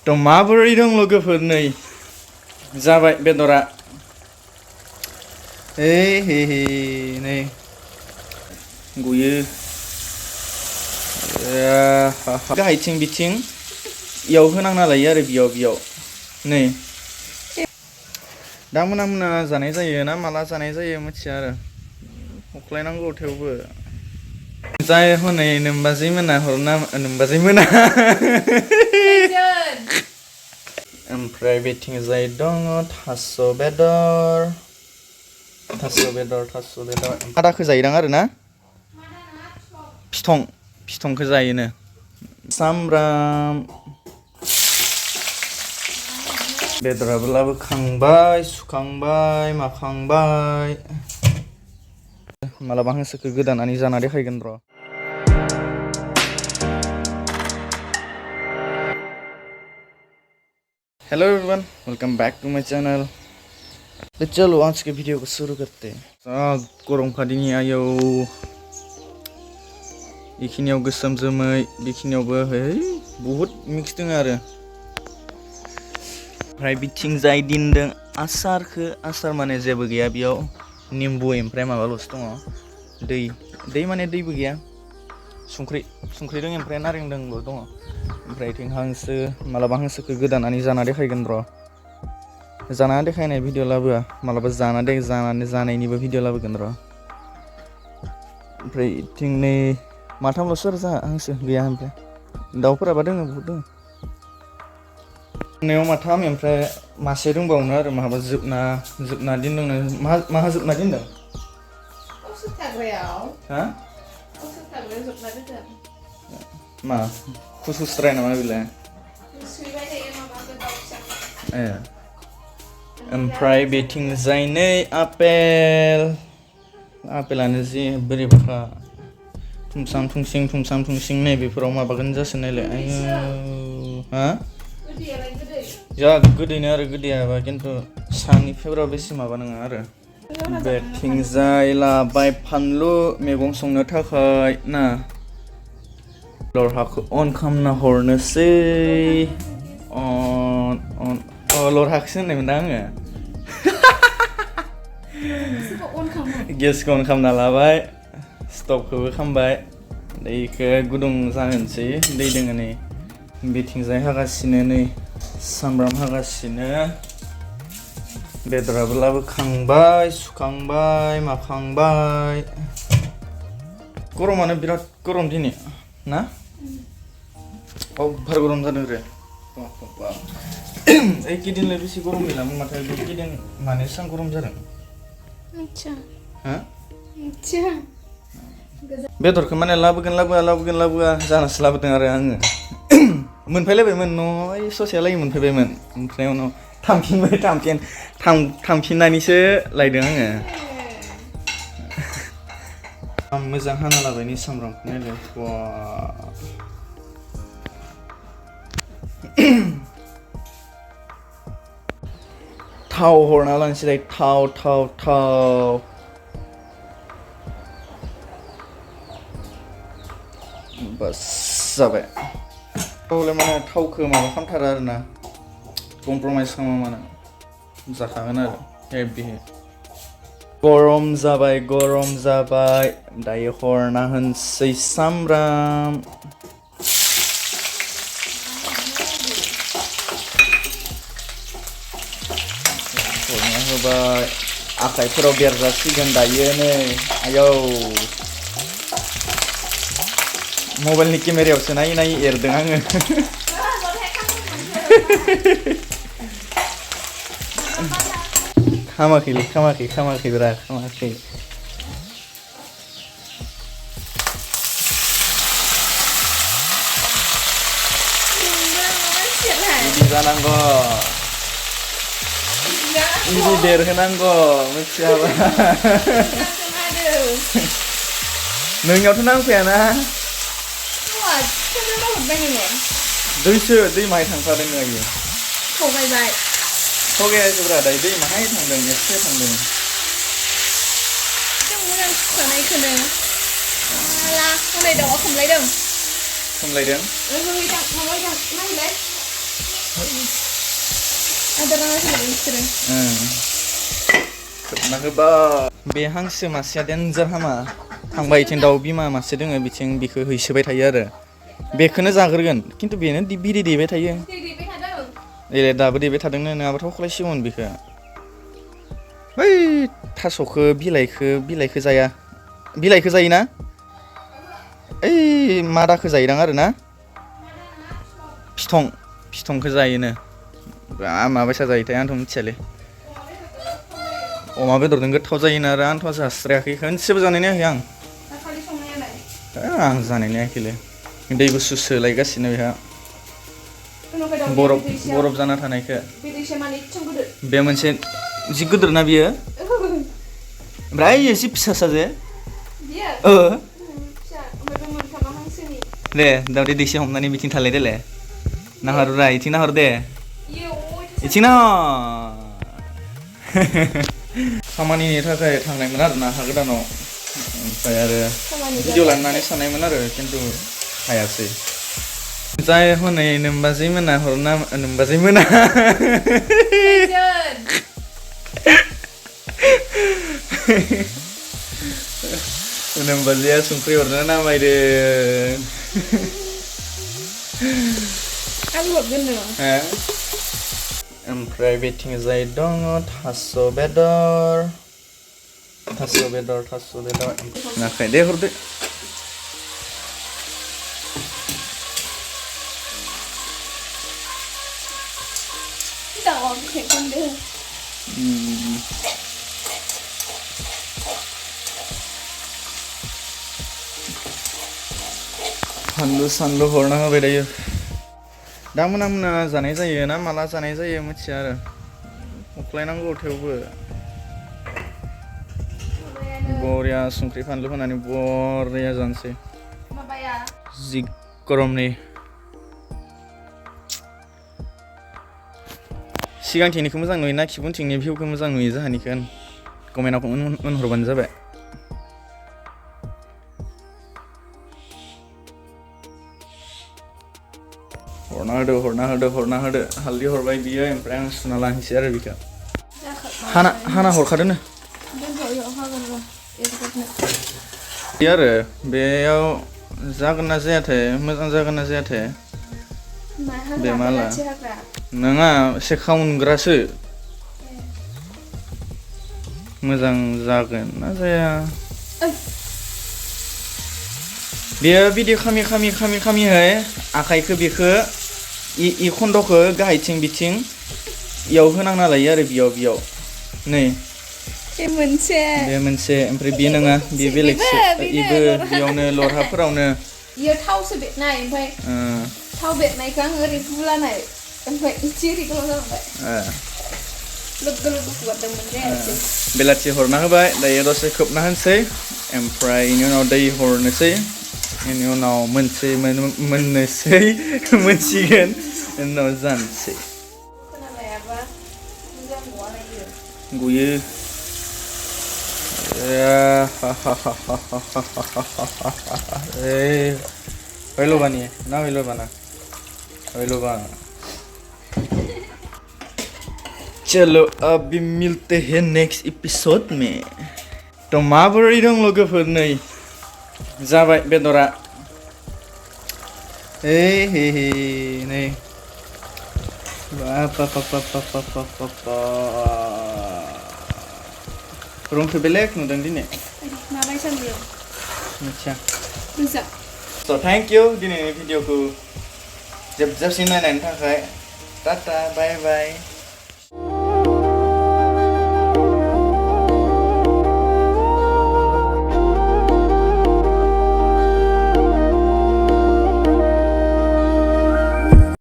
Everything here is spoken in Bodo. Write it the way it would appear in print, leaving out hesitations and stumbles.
थ' माबोरै दं लोगोफोर नै जाबाय बेदरा हे नै गयो गाहायथिं बिथिं इयाव होनांना लायो आरो बियाव नै दा मोना जानाय जायो ना माला जानाय जायो मिथिया आरो हख्लायनांगौ थेवबो जाय हनै नोमबाजै मोना हरना नोमबाजै मोना ओमफ्राय बेथिंजाय दङ थास' बेदर आदाखौ जायोदां आरो ना फिथंखौ जायोनो सामब्राम बेदराबो लाबोखांबाय सुखांबाय माखांबाय मालाबा हांसोखौ गोदानानै जाना देखायगोन र' hello everyone welcome back to my channel तो चलो आज के वीडियो को शुरू करते हैं गरम खादिनि आयौ इखिनियाव गोसोम जोमै बेखिनियावबो है बहुत मिक्स दङ आरो ओमफ्राय बिथिंजाय दिनदों आसार माने जेबो गैया बेयाव निम्बु ओमफ्राय माबाल'सो दङ दै माने दैबो गैया संख्रि दं ओमफ्राय नारें दंल' दङ ओमफ्राय इथिं हांसो मालाबा हांसोखौ गोदानानै जाना देखायगोन र' जाना देखायनाय भिडिअ लाबोआ मालाबा जानायनिबो भिडिअ लाबोगोन र' ओमफ्राय इथिं नै माथामल'सो आरो जोंहा हांसो गैया ओमफ्राय दाउफोराबा दोङो बहुद दोङो नेव माथाम ओमफ्राय मासे दंबावनो आरो माबा जोबना दोनदों माहा जोबना दोनदों हा मा खुसुस्राय नामा बेलाय ओमफ्राय बेथिंजाय नै आपेलानो जि बोरैबा थुमसां थुंसिं नै बेफोराव माबागोन जासो नायलाय आयौ हा जा गोदैनो आरो गोदैयाबा खिन्थु सानिफोराव बेसे माबा नङा आरो बेथिंजाय लाबाय फानलु मैगं संनो थाखाय ना लरहाखौ अन खालामना हरनोसै लरहाखौसो होननायमोन दा आङो गेसखौ अन खालामना लाबाय स्टभखौबो खामबाय दैखौ गुदुं जाहोनोसै दै दोङो नै बिथिंजाय हागासिनो नै सामब्राम हागासिनो बेदराबो लाबोखांबाय सुखांबाय माखांबाय गरमानो बिराद गरम दिनै ना अभार गरम जादों रे एकेदिनलाय बेसे गरम गैलामोन माथो बेकेदिन मानो एसेबां गरम जादों बेदरखौ माने लाबोगोन लाबोआ जानासो लाबोदों आरो आङो मोनफैलायबायमोन नय ससेयालागै मोनफैबायमोन ओमफ्राय उनाव थांफिननानैसो लायदों आङो मोजां हाना लाबाय नै सामब्रामखौ नायलाय थाव हरना लानोसैलाय थाव बास जाबाय थावलाय माने थावखौ माबा खालामथारा आरो ना कमप्रमाइज खालामा माने जाखागोन आरो हेभि गरम जाबाय दायो हरना होनसै सामब्राम हरना होबाय आखाइफोराव बेरजासिगोन दायो नै आयौ मबाइलनि केमेरायावसो नायै एरदों आङो खामाखै बिदि जानांगौ बिदि देरहोनांगौ मिथियाबा नोंनियावथ' नांफैयाना दै माहाय थांफादों आयो थगायाखैब्रा दायो दै माहाय थांदों एसे थांदों खोबना होबा बे हांसो मासेया देन्जार हामा थांबाय इथिं दाउ बिमा मासे दोङो बिथिं बिखौ हैसोबाय थायो आरो बेखौनो जाग्रोगोन खिन्थु बेनो बिदै दैबाय थायो ए दाबो दैबाय थादोंनो नङाबाथ' खलायसिगौमोन बेखौ बै थास'खौ बिलाइखौ जाया बिलाइखौ जायोना ओइ मादाखौ जायोदां आरो ना फिथंखौ जायोनो माबायसा जायोथाय आंथ' मिथियालै अमा बेदरजों गोथाव जायोनो आरो आंथ' जास्रायाखै खनसेबो जानाय नायाखै आं जानाय नायाखैलै दै गुसु सोलायगासिनो बेहा बरफ जाना थानायखौ बे मोनसे जि गिदिर ना बियो ओमफ्राय एसे फिसासा जे दे दावदै दैसे हमनानै बिथिं थालाय देलाय नाहररा इथिं नाहर दे इथिं नाहर खामानिनि थाखाय थांनायमोन आरो ना हा गोदानाव ओमफ्राय आरो भिडिअ लानानै साननायमोन आरो खिन्थु हायासै जाय हनै नोमबाजै मोना हरना नोमबाजै मोना नोमबाजैया संख्रि हरनो नामायदों ओमफ्राय बेथिंजाय दङ थास' बेदर नाखाय दे हरदो फानलु सानलु हरना होबाय दायो दा मोना जानाय जायो ना माला जानाय जायो मिथिया आरो हख्लायनांगौ थेवबो बरिया संख्रि फानलु होनानै बरिया जानोसै जि गरमनि सिगांथिंनिखौ मोजां नुयोना खिबुनथिंनि भिउखौ मोजां नुयो जोंहानिखौ कमेन्टआव उनहरबानो जाबाय हरना होदो हालदै हरबाय बियो ओमफ्राय आं सुना लानोसै आरो बिखौ हाना हरखादोनो बे आरो बेयाव जागोन ना जायाथाय मोजां जागोन ना जायाथाय बे माला नङा सेखावनग्रासो मोजां जागोन ना जाया बेयो बिदि खामि आखाइखौ बेखौ इ खन्द'खौ गाहायथिं बिथिं इयाव होनांना लायो आरो बेयाव नै बे मोनसे ओमफ्राय बे नङा बे बेलेगसो इबो बेयावनो लरहाफोरावनो इयो थावसो बेरनाय ओमफ्राय थाव बेरनायखौ आं ओरै बुलानाय ओमफ्राय इसे ओरै गोलाव जालांबाय बेलाथि हरना होबाय दायो दसे खोबना होनोसै ओमफ्राय इनि उनाव दै हरनोसै इनि उनाव मोननोसै मोनसिगोन उनाव जानोसै गयो हयल'बानी ना हयल'बाना चलो अभी मिलते हैं नेक्स्ट एपिसोड में तो माबोरै दं लोगोफोर नै जाबाय बेदरा नै रुमखौ बेलेग नुदों दिनै मिथिया स' थेंक इउ दिनैनि भिडिअखौ जोबजासिम नायनायनि थाखाय टाटा बाय बाय